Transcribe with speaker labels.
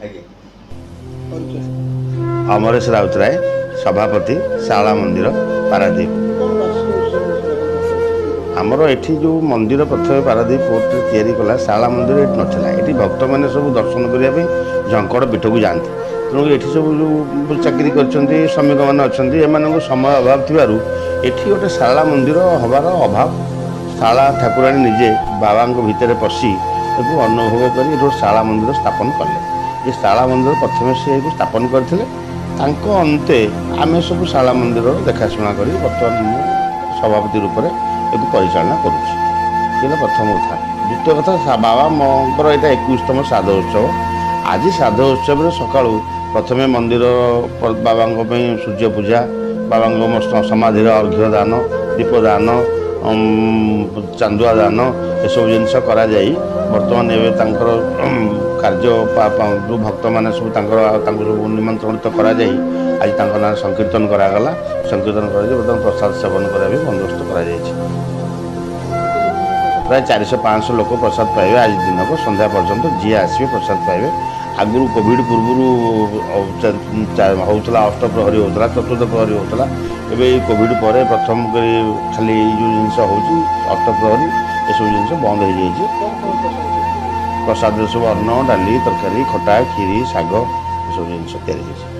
Speaker 1: ଆଜ୍ଞା।
Speaker 2: ଅମରେଶ ରାଉତରାୟ, ସଭାପତି, ଶାରଳା ମନ୍ଦିର, ପାରାଦ୍ୱୀପ। ଆମର ଏଠି ଯେଉଁ ମନ୍ଦିର ପ୍ରଥମେ ପାରାଦ୍ୱୀପ ପୋର୍ଟରେ ତିଆରି କଲା, ଶାରଳା ମନ୍ଦିର ଏଠି ନଥିଲା। ଏଠି ଭକ୍ତମାନେ ସବୁ ଦର୍ଶନ କରିବା ପାଇଁ ଝଙ୍କଡ଼ ପୀଠକୁ ଯାଆନ୍ତି। ତେଣୁ ଏଠି ସବୁ ଯେଉଁ ଚାକିରି କରିଛନ୍ତି, ଶ୍ରମିକମାନେ ଅଛନ୍ତି, ଏମାନଙ୍କୁ ସମୟ ଅଭାବ ଥିବାରୁ ଏଠି ଗୋଟେ ଶାରଳା ମନ୍ଦିର ହେବାର ଅଭାବ। ଶାରଳା ଠାକୁରାଣୀ ନିଜେ ବାବାଙ୍କ ଭିତରେ ପଶି ତାକୁ ଅନୁଭବ କରି ଏଠି ଗୋଟେ ଶାରଳା ମନ୍ଦିର ସ୍ଥାପନ କଲେ। ଏ ଶାରଳା ମନ୍ଦିର ପ୍ରଥମେ ସେ ଏକୁ ସ୍ଥାପନ କରିଥିଲେ। ତାଙ୍କ ଅନ୍ତେ ଆମେ ସବୁ ଶାରଳା ମନ୍ଦିରର ଦେଖାଶୁଣା କରି ବର୍ତ୍ତମାନ ମୁଁ ସଭାପତି ରୂପରେ ଏକୁ ପରିଚାଳନା କରୁଛି। ହେଲା ପ୍ରଥମ କଥା। ଦ୍ୱିତୀୟ କଥା, ବାବା ମାଙ୍କର ଏଇଟା 21ତମ ଶ୍ରାଦ୍ଧ ଉତ୍ସବ। ଆଜି ଶ୍ରାଦ୍ଧ ଉତ୍ସବରେ ସକାଳୁ ପ୍ରଥମେ ମନ୍ଦିର ବାବାଙ୍କ ପାଇଁ ସୂର୍ଯ୍ୟ ପୂଜା, ବାବାଙ୍କ ସମାଧିର ଅର୍ଘ୍ୟ ଦାନ, ଦୀପଦାନ, ଚାନ୍ଦୁଆ ଦାନ, ଏସବୁ ଜିନିଷ କରାଯାଇ ବର୍ତ୍ତମାନ ଏବେ ତାଙ୍କର କାର୍ଯ୍ୟ ଯେଉଁ ଭକ୍ତମାନେ ସବୁ ତାଙ୍କର ତାଙ୍କୁ ସବୁ ନିମନ୍ତ୍ରଣିତ କରାଯାଇ ଆଜି ତାଙ୍କ ନାଁରେ ସଂକୀର୍ତ୍ତନ କରାଗଲା। ସଂକୀର୍ତ୍ତନ କରାଯାଇ ବର୍ତ୍ତମାନ ପ୍ରସାଦ ସେବନ କରିବା ପାଇଁ ବନ୍ଦୋବସ୍ତ କରାଯାଇଛି। ପ୍ରାୟ 400-500 ଲୋକ ପ୍ରସାଦ ପାଇବେ ଆଜି ଦିନକୁ ସନ୍ଧ୍ୟା ପର୍ଯ୍ୟନ୍ତ। ଯିଏ ଆସିବେ ପ୍ରସାଦ ପାଇବେ। ଆଗରୁ କୋଭିଡ଼ ପୂର୍ବରୁ ହେଉଥିଲା, ଅଷ୍ଟପ୍ରହରୀ ହେଉଥିଲା, ଚତୁର୍ଥ ପ୍ରହରୀ ହେଉଥିଲା। ଏବେ ଏଇ କୋଭିଡ଼ ପରେ ପ୍ରଥମ କରି ଖାଲି ଏଇ ଯେଉଁ ଜିନିଷ ହେଉଛି, ଅଷ୍ଟପ୍ରହରୀ ଏସବୁ ଜିନିଷ ବନ୍ଦ ହେଇଯାଇଛି। ପ୍ରସାଦରେ ସବୁ ଅନ୍ନ, ଡାଲି, ତରକାରୀ, ଖଟା, କ୍ଷୀରି, ଶାଗ ଏସବୁ ଜିନିଷ ତିଆରି ହେଇଛି।